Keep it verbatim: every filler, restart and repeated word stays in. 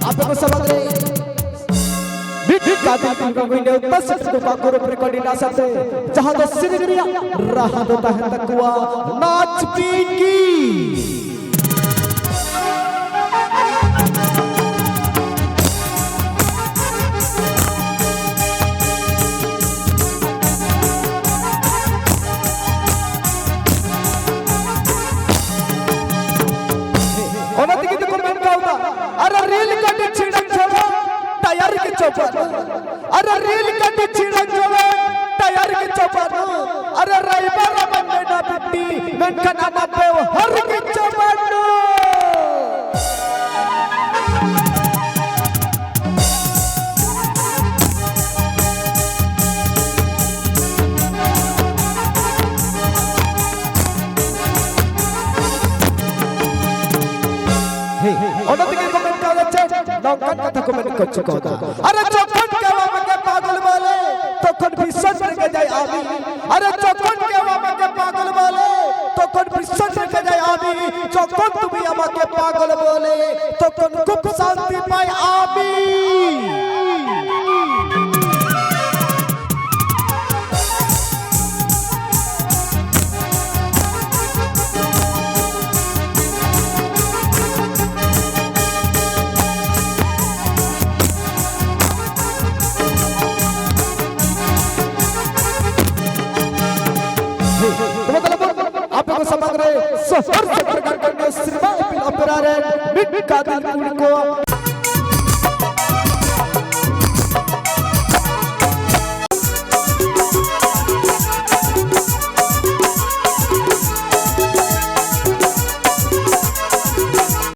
ᱟᱯᱮ ᱠᱚ ᱥᱟᱢᱟᱝ ᱨᱮ ᱢᱤᱫ ᱜᱟᱫᱮᱞ ᱠᱩᱲᱤ ᱠᱚ ᱱᱮᱣᱛᱟ ᱥᱮᱴᱮᱨ ᱠᱚᱣᱟ ᱜᱚᱨᱚᱵᱽ ᱨᱮᱠᱚᱨᱰᱤᱝ ᱟᱥᱟᱛᱮ, ᱡᱟᱦᱟᱸ ᱫᱚ ᱥᱮᱨᱮᱧ ᱨᱮᱭᱟᱜ ᱨᱟᱦᱟ ᱫᱚ ᱛᱟᱦᱮᱱ ᱛᱟᱠᱚᱣᱟ ᱱᱟᱪ ᱯᱤᱝᱠᱤ᱾ ᱚᱱᱟ ᱛᱮᱜᱮ ᱛᱚᱠᱚ ᱢᱮᱱ ᱠᱟᱣᱫᱟ, ᱟᱨ ᱨᱮᱞ ᱜᱟᱹᱰᱤ ᱪᱷᱤᱲᱟᱹ ᱪᱷᱟᱲᱟ ᱴᱟᱭᱟᱨ ᱜᱮ ᱪᱚ ᱵᱟᱹᱱᱩᱜ᱾ ᱟᱨ ᱨᱮᱞ ᱜᱟᱹᱰᱤ ᱪᱷᱤᱲᱟᱹ ᱪᱷᱟᱲᱟ ᱴᱟᱭᱟᱨ ᱜᱮ ᱪᱚ ᱵᱟᱹᱱᱩᱜ᱾ ᱟᱨ ᱨᱟᱭᱵᱟᱨ ᱟᱢᱮᱢ ᱢᱮᱱᱟ ᱵᱤᱴᱤ, ᱢᱮᱱᱠᱷᱟᱱ ᱟᱢᱟᱜ ᱵᱮᱣᱦᱟᱨ ᱜᱮ ᱪᱚ ᱵᱟᱹᱱᱩᱜ᱾ ᱚᱱᱟ ᱛᱮᱜᱮ ᱠᱚ ᱢᱮᱱ ᱠᱟᱣᱫᱟ ᱪᱮᱫ? ᱱᱚᱝᱠᱟᱱ ᱠᱟᱛᱷᱟ ᱠᱚ ᱢᱮᱱ ᱠᱚ ᱪᱩᱠᱟᱹᱣᱫᱟ᱾ ᱟᱨᱮ ᱡᱚᱠᱷᱚᱱ ᱜᱮ ᱟᱢᱟᱜᱮ ᱯᱟᱜᱚᱞ ᱵᱚᱞᱮ, ᱛᱚᱠᱷᱚᱱ ᱵᱤᱥᱚᱱ ᱨᱮ ᱜᱮᱡᱟᱭ ᱟᱢᱤ᱾ ᱟᱨᱮ ᱡᱚᱠᱷᱚᱱ ᱜᱮ ᱟᱢᱟᱜᱮ ᱯᱟᱜᱚᱞ ᱵᱚᱞᱮ, ᱛᱚᱠᱷᱚᱱ ᱵᱤᱥᱚᱱ ᱨᱮ ᱜᱮᱡᱟᱭ ᱟᱢᱤ᱾ ᱡᱚᱠᱷᱚᱱ তুমি আমাকে পাগল বলে, তখন খুব শান্তি পাই আমি। ᱛᱚᱵᱮ ᱛᱟᱦᱞᱮ ᱵᱚᱱ ᱟᱯᱮ ᱠᱚ ᱥᱟᱢᱟᱝ ᱨᱮ ᱥᱚᱦᱚᱨ ᱥᱮᱴᱮᱨ ᱠᱟᱱ ᱠᱟᱱ ᱥᱮᱨᱢᱟ ᱤᱯᱤᱞ ᱚᱯᱮᱨᱟ ᱨᱮᱱ ᱢᱤᱫ ᱜᱟᱫᱮᱞ ᱠᱩᱲᱤ ᱠᱚ